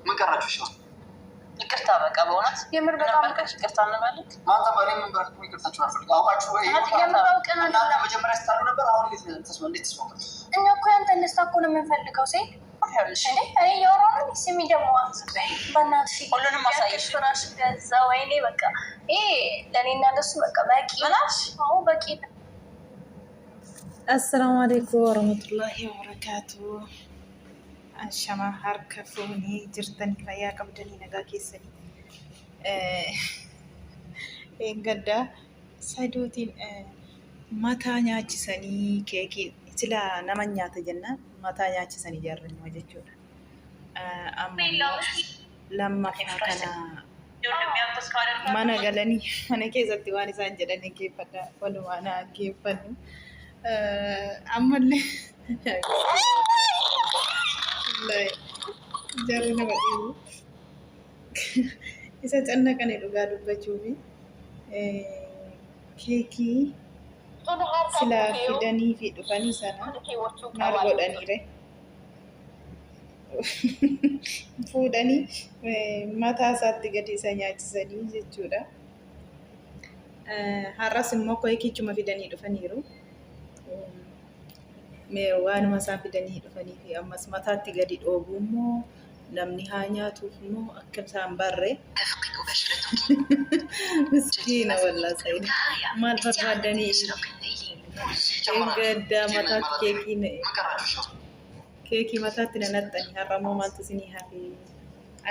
ምን ቀራችሁ? እሺ ይቅርታ በቃ በእውነት የምር በጣም ይቅርታ እንበልክ። ማንተ ባሪ ምን በርኩ ይቅርታችሁ አልፈልግም። አውቃችሁ ወይ የምር አውቀን እናንተ መጀመሪያ ስታሉ ነበር። አሁን እንዴት ተስማ እንዴት ተስማማችሁ? እኛ እኮ ያንተን ደስታ እኮ ነው የምንፈልገው። ሴት እንዴ እኔ እያወራሁ ነው። ስሚ ደግሞ በእናትሽ ሁሉንም አሳየሽ። ፍራሽ ገዛ። ወይኔ በቃ ይሄ ለእኔና ለሱ በቃ በቂ ምናሽ አዎ በቂ። Assalaamu alaikum warahmatullahi wabarakatuh. Ashama harka fuunee jirtanii fayyaa qabdanii nagaa keessanii. Gaddaa sadootiin mataa nyaachisanii keekii sila nama nyaata jennaan mataa nyaachisanii jaarrannoo jechuudha. Amma lammaffaa kana mana galanii mana keessatti waan isaan jedhan dhaggeeffadha. Walumaa na dhaggeeffannu. Ammallee jarri nama dhiibu. Isa cannaqani dhugaa dubbachuufi keekii silaa fidanii fi dhufanii sana maal godhaniire? Fuudhanii mataa isaatti gadi isa nyaachisanii jechuudha. Har'as immoo keekichuma fidanii dhufaniiru. Mee waanuma isaan fidanii dhufanii fi ammas mataatti gadi dhoobuu immoo namni haa nyaatuuf immoo akka isaan barre. Miskiina wallaa Said. Maal barbaadanii gaddaa mataatti keekii keekii mataatti nanaxxanii har'a immoo maaltu isinii hafe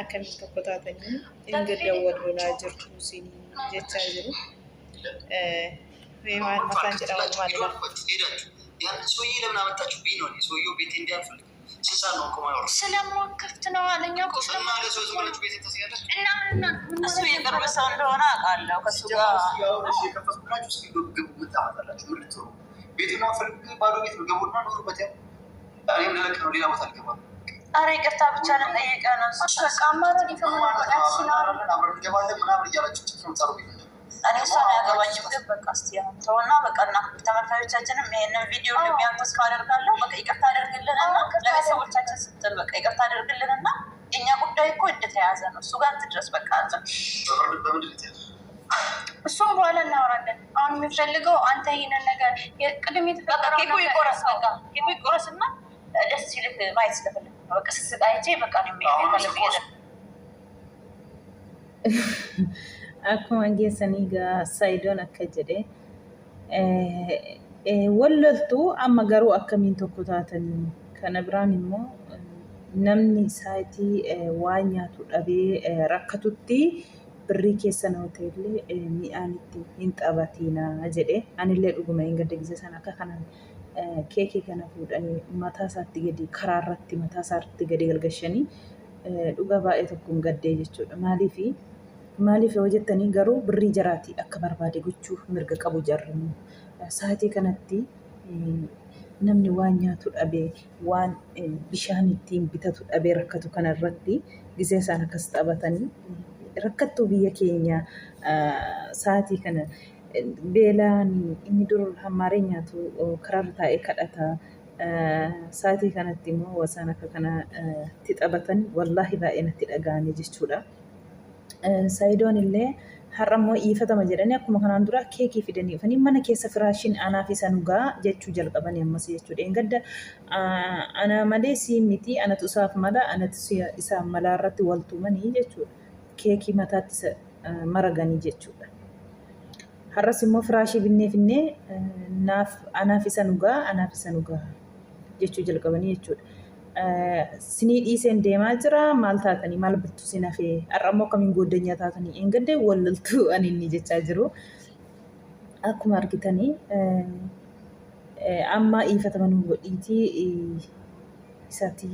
akkamiin tokko taatanii hin gadda wal lolaa jirtu isinii jechaa jiru. Mee maal mataan jedhama maalidha? ሄዳችሁ ያንን ሰውዬ ለምን አመጣችሁብኝ ነው? እኔ ሰውዬው ቤቴ እንዲያልፈልግ ስንት ሰዓት ነው እኮ የማወራው? ስለማከፍት ነው አለኛ እኮ እና ለሰው ዝም ብላችሁ ቤቴን ታስያላችሁ? እና እሱ የቅርብ ሰው እንደሆነ አውቃለሁ። ከእሱ ጋር እሺ የከፈትኩላችሁ እስኪ ግቡ፣ ምን ታመጣላችሁ? ምን ልትሆኑ? ቤቱን አፈልጉ፣ ባዶ ቤት ነው። ገቡና ኑሩበት። ያው እኔም ልለቅ ነው፣ ሌላ ቦታ አልገባም። ኧረ ይቅርታ ብቻ ልንጠይቀ ነው። በቃ አማራጭ ከመቆጣት ሲኖር አብረን እንገባለን ምናምን እያላችሁ ጭፍር ምጻሩ ቤት ነው። እኔ እሷን አያገባኝም፣ ግን በቃ እስኪ አሁን ተውና በቃ እና ተመልካቾቻችንም ይሄንን ቪዲዮ እንደሚያዩ ተስፋ አደርጋለሁ። በቃ ይቅርታ አደርግልንና ለቤተሰቦቻችን ስትል በቃ ይቅርታ አደርግልንና የእኛ ጉዳይ እኮ እንደተያዘ ነው። እሱ ጋር ትድረስ በቃ አንተ በምንድን ነው የተያዘው? እሱም በኋላ እናወራለን። አሁን የምንፈልገው አንተ ይሄንን ነገር ቅድም በቃ የተፈጠረው ኬኩ ይቆረስ፣ በቃ ኬኩ ይቆረስና ደስ ሲልህ ማየት ስለፈለግኩ ነው። በቃ ስትስቅ አይቼ በቃ ነው የሚፈልግ። Akkuma geessanii egaa Saayidoon akka jedhe wal loltu amma garuu akkamiin tokko taatanii kana biraan immoo namni saayitii waan nyaatu dhabee rakkatutti birrii keessan hoteellee mi'aan itti hin taphatinaa jedhe. Anillee dhuguma hin gadda gisa sana akka kanaan keekii kana fuudhanii mataa isaatti gadi karaa irratti mataa isaatti gadi galgashanii dhugaa baay'ee tokkoon gaddee jechuudha. Maaliifi maaliif yoo jettanii garuu birrii jaraati akka barbaade gochuuf mirga qabu jarri. Sa'aatii kanatti namni waan nyaatu dhabee waan bishaan ittiin bitatu dhabee rakkatu kana irratti gisee isaan akkas taphatanii rakkattuu biyya keenya sa'aatii kana beelaan inni dur hammaaree nyaatu karaarra taa'ee kadhata. Sa'aatii kanatti immoo wasaan akka kanatti taphatan wallaahi baay'ee natti dhaga'ame jechuudha. Saayidoon illee har'a immoo iifatama jedhanii akkuma kanaan dura keekii fidanii dhufanii mana keessa firaashiin anaaf isa nugaa jechuu jalqabanii ammas jechuudha. Engadda ana malee sii miti anatu isaaf mala anatu isaaf malaa irratti wal tumanii jechuudha. Keekii mataatti isa maraganii jechuudha. Har'as immoo firaashii binnee finnee naaf anaaf isa nugaa anaaf isa nugaa jechuu jalqabanii jechuudha. Sinii dhiiseen deemaa jira maal taatanii maal bittu sin hafee har'a immoo akkamiin gooddanyaa taatanii engadde wal loltuu ani inni jechaa jiru. Akkuma argitanii amma iifatama nu godhiitii isatti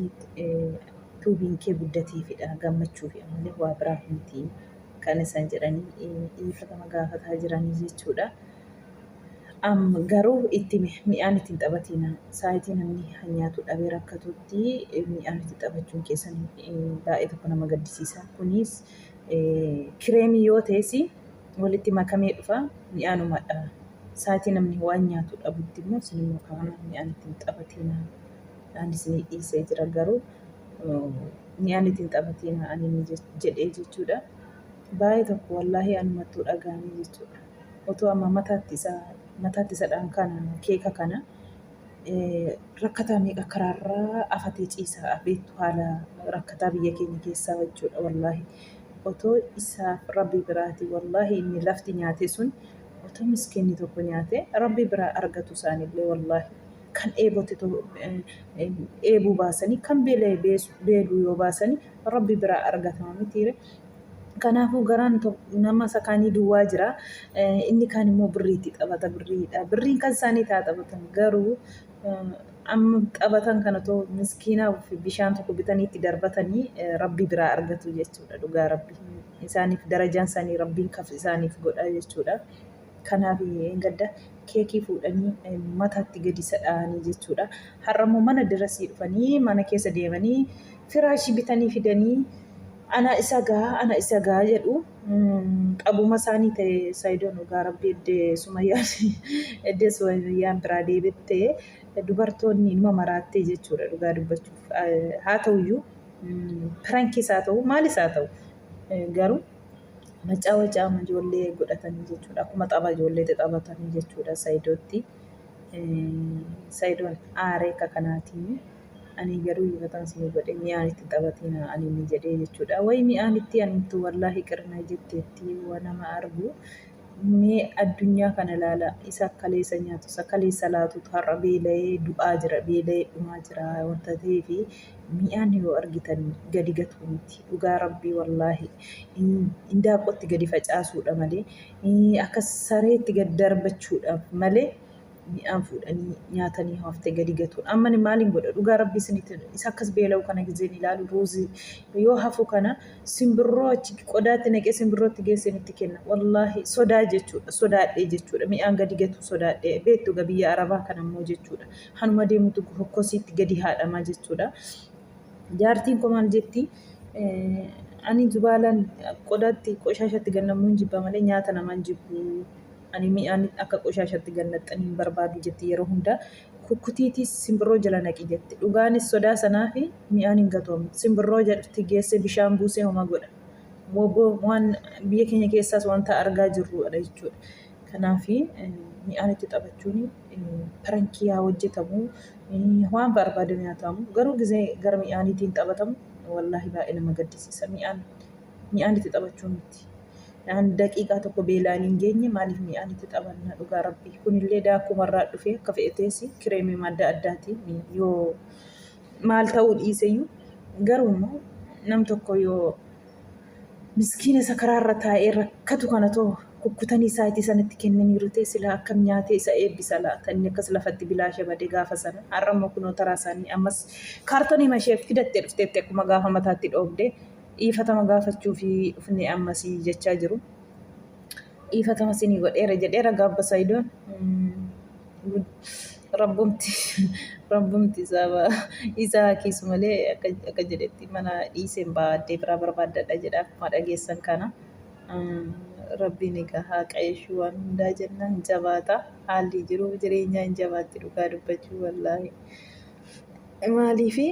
tuubiin kee guddateefidha gammachuufi ammallee waa biraaf miti kan isaan jedhanii iifatama gaafataa jiranii jechuudha. Amma garuu itti mi'aan ittiin taphatina. Saayitii namni nyaatu dhabee rakkatutti mi'aan itti taphachuun keessan baay'ee tokko nama gaddisiisa. Kunis kireemii yoo ta'es walitti makamee dhufa mi'aanumadha. Saayitii namni waan nyaatu dhabutti immoo isin immoo kana mi'aan ittiin taphatina. Ani isinii dhiisee jira garuu Mi'aan ittiin taphatiin ani jedhee jechuudha. Baay'ee tokko wallaahi anumattuu dhaga'ame jechuudha. Otoo amma mataatti isa mataatti isa dhaan kana keeka kana rakkataa meeqa karaarraa afatee ciisa beektu haala rakkataa biyya keenya keessaa jechuudha wallaahi. Otoo isaaf rabbi biraati wallaahi inni lafti nyaate sun otoo miskiinni tokko nyaate rabbi biraa argatu isaanillee wallaahi. Kan dheebote dheebuu baasanii kan beela'e beeluu yoo baasanii rabbi biraa argatama mitiire. Kanaafuu garaan nama isa kaanii duwwaa jira. Inni kaan immoo birriitti taphata birriidha. Birriin kan isaanii ta'a taphatan garuu amma taphatan kana too miskiinaaf bishaan tokko bitanii itti darbatanii rabbi biraa argatu jechuudha dhugaa rabbi. Isaaniif darajaan isaanii rabbiin kaf isaaniif godha jechuudha. Kanaaf gadda keekii fuudhanii mataatti gadi isa dhahanii jechuudha. Har'a immoo mana dirasii dhufanii mana keessa deemanii firaashii bitanii fidanii ana isa gaa ana isa gaa jedhu qabuma isaanii ta'e Sayidoon dhugaa rabbi eddee Sumayyaan eddee Sumayyaan biraa deebittee dubartoonni inuma maraattee jechuudha dhugaa dubbachuuf haa ta'uyyuu pirankis haa ta'u maalis haa ta'u garuu Macaawacaa amma ijoollee godhatanii jechuudha. Akkuma tapha ijoolleetti taphatanii jechuudha Sayidootti. Sayidoon aaree akka kanaatiin ani garuu yifataan isinii godhe mi'aan itti taphatina ani inni jedhee jechuudha. Wayi mi'aan itti antu wallaahi qirna jetteetti waa nama argu. Mee addunyaa kana ilaala isa kaleessa nyaatu isa kaleessa laatutu har'a beela'ee du'aa jira beela'ee dhumaa jira wanta ta'eefi mi'aan yoo argitan gadi gatuu miti dhugaa rabbii wallaahi indaaqqootti gadi facaasuudha malee akka sareetti gad darbachuudha malee mi'aan fuudhanii nyaatanii haftee gadi gatuun amma ani maaliin godha dhugaa rabbii isinitti isa akkas beela'u kana gizeen ilaalu ruuzii yoo hafu kana simbirroo achi qodaatti naqee simbirrootti geesseen itti kenna wallaahi sodaa jechuudha sodaadhee jechuudha mi'aan gadi gatu sodaadhee beektu ga biyya arabaa kana immoo jechuudha hanuma deemutu kosiitti gadi haadhamaa jechuudha. Jaartiin koo maal jetti? Ani zubaalaan qodaatti qoshaashatti gannamuun jibba malee nyaata namaan jibbu. Ani mi'aan akka qoshaashatti gannaxxan hin barbaadu jetti yeroo hundaa. Kukkutiitii simbirroo jala naqi jetti. Dhugaanis sodaa sanaa fi mi'aan hin gatoomne. Simbirroo jalatti geessee bishaan buusee homa godha. Waan biyya keenya keessaas wanta argaa jirrudha jechuudha. Kanaaf mi'aan itti taphachuun parankii haa hojjetamu waan barbaadame haa ta'amu garuu gizee gara mi'aaniitiin taphatamu wallaahi baay'ee nama gaddisiisa mi'aan mi'aan itti taphachuu miti. Naan daqiiqaa tokko beelaan hin geenye maaliif mi'aan itti taphanna dhugaa rabbii kunillee daakumarraa dhufee akka fe'eteesi kireemii adda addaatiin yoo maal ta'uu dhiiseyyuu garuu immoo nam tokko yoo Miskiina isa karaarra taa'ee rakkatu kana too kukkutanii saayitii sanatti kennaniiru ta'e silaa akkam nyaatee isa eebbisa laata inni akkas lafatti bilaasha bade gaafa sana har'a immoo kunoo taraa isaanii ammas kaartonii mashee fidattee dhufteetti akkuma gaafa mataatti dhoobde dhiifatama gaafachuu fi dhufne ammasii jechaa jiru. Dhiifatama sinii godheera jedheera gaabba Sayidoon. Rabbumti rabbumti isaa isaa kiisu malee akka akka jedhetti mana dhiiseen baadee biraa barbaaddadha jedha akkuma dhageessan kana. Rabbiin egaa haa qajeelchu waan hundaa jennaan hin jabaata. Haalli jiruuf jireenyaa hin jabaatti dhugaa dubbachuu wallaahi. Maaliifi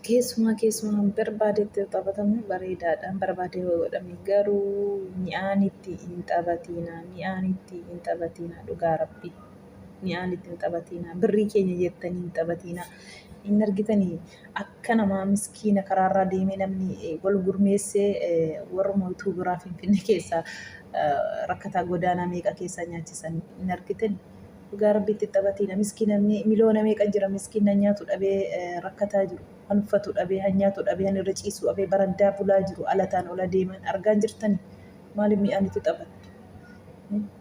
Keessumaa keessumaa barbaadetti yoo taphatamu bareedaadha. Barbaade yoo godhame garuu mi'aan itti hin taphatiina. Mi'aan itti hin taphatiina dhugaa rabbi. Mi'aan itti hin taphatiina. Birrii keenya jettanii hin taphatiina. Hin argitanii akka namaa miskiina karaarraa deemee namni wal gurmeessee warruma utuu biraa Finfinnee keessaa rakkataa godaanaa meeqa keessaa nyaachisan hin argitanii. Dhugaa rabbi itti taphatiina miskiina miliyoona meeqa jira miskiina nyaatu dhabee rakkataa jiru kan uffatu dhabee han nyaatu dhabee han irra ciisu dhabee barandaa bulaa jiru alataan ola deeman argaan jirtani maaliif mi'aan itti taphattu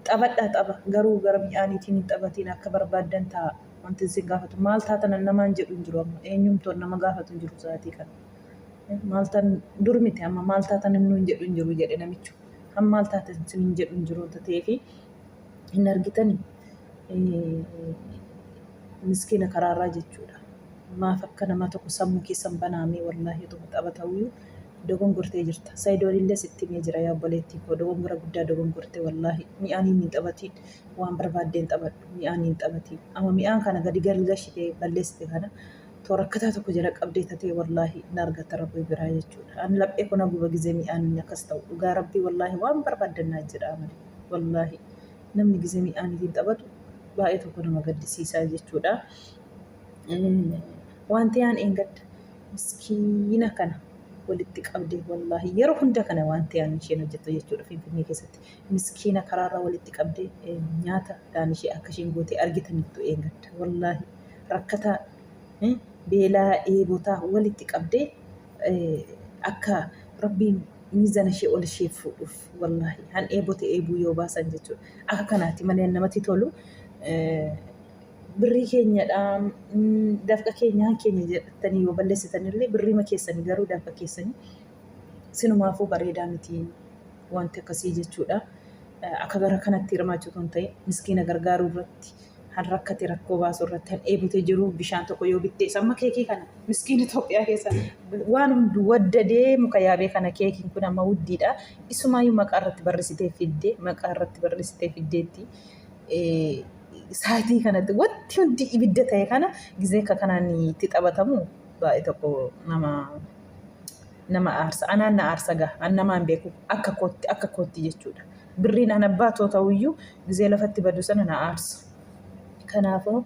taphadhaa tapha garuu gara mi'aaniitiin hin taphatiin akka barbaaddan ta'a wanti isin gaafatu maal taatan namaan jedhu hin jiru amma eenyumtoon nama gaafatu hin jiru sa'aatii kana maal tan dur miti amma maal taatan hin jedhu hin jiru jedhe namichu han maal taatan isin hin jedhu hin jiru wanta ta'eefi hin argitani miskiina karaarraa jechuudha. Maaf akka nama tokko sammuu keessan banaamee wallaahi otuma tapha ta'uyyuu dogongortee jirta. Sayidoon illee sitti himee jira yaa obboleettii koo dogongora guddaa dogongorte wallaahi mi'aan hin taphatiin waan barbaaddeen taphadhu mi'aan hin taphatiin. Amma mi'aan kana gadi galgashite balleessite kana Too rakkataa tokko jala qabdee tatee wallaahi hin argatta rabbi biraa jechuudha. An laphee koo na guba gizee mi'aan inni akkas ta'u dhugaa rabbii wallaahi waan barbaaddan naa jedhaa malee wallaahi namni gizee mi'aanitiin taphatu baay'ee tokko nama gaddisiisaa jechuudha. Wanti aan eengadda miskiina kana walitti qabdee wallaahi yeroo hunda kana wanti aan isheen hojjettu jechuudha Finfinnee keessatti miskiina karaarraa walitti qabdee nyaata dhaan ishee akka isheen gootee argitanittu eengadda wallaahi rakkataa beelaa dheebotaa walitti qabdee akka rabbiin miizana ishee ol isheef fuudhuuf wallaahi han dheebote eebuu yoo baasan jechuudha akka kanaati malee namatti tolu birrii keenyadha dafqa keenya han keenya jedhattanii yoo balleessitanillee birriima keessanii garuu dafqa keessanii sinumaafuu bareedaa miti wanti akkasii jechuudha. Akka gara kanatti hirmaachuu osoo hin ta'in miskiina gargaaruu irratti han rakkate rakkoo baasuu irratti han dheebotee jiru bishaan tokko yoo bittee amma keekii kana miskiin Itoophiyaa keessa waan hundu waddadee muka yaabee kana keekiin kun amma wuddiidha. Isumaayyuu maqaa irratti barreessitee fidde maqaa irratti barreessitee fiddeetti. Saatii kanatti wanti hundi ibidda ta'e kana gizee akka kanaan itti taphatamu baay'ee tokko nama nama aarsa. Anaan na aarsa gaa. An namaan beeku akka kootti akka kootti jechuudha. Birriin an abbaa too ta'uyyuu gizee lafatti badu sana na aarsa. Kanaafuu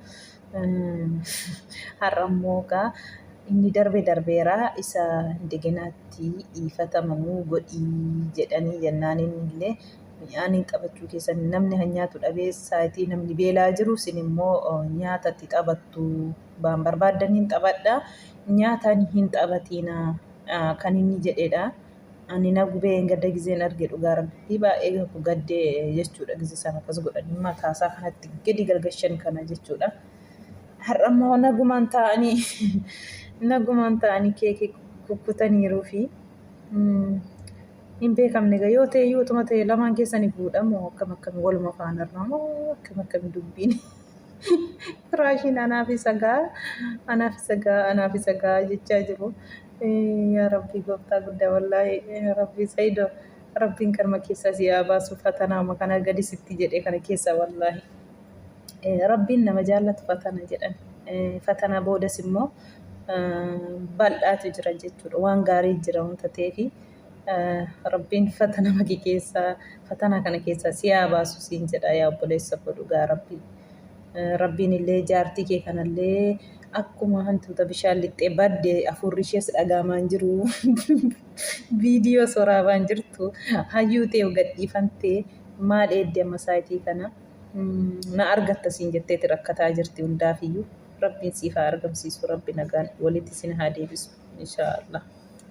har'a immoo gaa inni darbe darbeera isa indegenaatti dhiifatama nuu godhii jedhanii jennaan inni illee mi'aaniin taphachuu keessan namni han nyaatu dhabee saayitii namni beelaa jiru isin immoo nyaata itti taphattu waan barbaaddaniin taphadha nyaataan hin taphatiina kan inni jedhedha. Ani na gubee gadda gizeen arge dhugaa rabbii baay'ee tokko gaddee jechuudha gizee isaan akkas godhan mataasaa kanatti gadi galgashan kana jechuudha. Har'a immoo nagumaan taa'anii nagumaan taa'anii keekii kukkutaniiruu fi hin beekamne egaa yoo ta'e iyyuu utuma ta'e lamaan keessanii fuudhamoo akkam akkami waluma faanarra moo akkam akkami dubbiin. Firaashiin anaaf isa ga'a anaaf isa ga'a anaaf isa ga'a jechaa jiru. Yaa Rabbii gooftaa guddaa wallaahi yaa Rabbii Sa'ido Rabbiin kanuma keessaa si haa baasu fatanaama kana gadi sitti jedhee kana keessaa wallaahi. Rabbiin nama jaallatu fatana jedhan. Fatana boodas immoo bal'aatu jira jechuudha. Waan gaarii jira wanta ta'eefi Rabbiin fatana maki keessaa fatana kana keessaa si haa baasu siin jedha yaa obboleessa koo dhugaa Rabbii. Rabbiin illee jaartii kee kanallee akkuma hantuuta bishaan lixxee badde hafuurri ishees dhagaamaan jiru. Viidiyoo soraabaan jirtu hayyuu ta'e gadhiifamtee maal eedde amma saayitii kana na argatta siin jetteeti rakkataa jirti hundaafiyyuu rabbiin siif haa argamsiisu rabbi nagaan walitti isin haa deebisu inshaallah.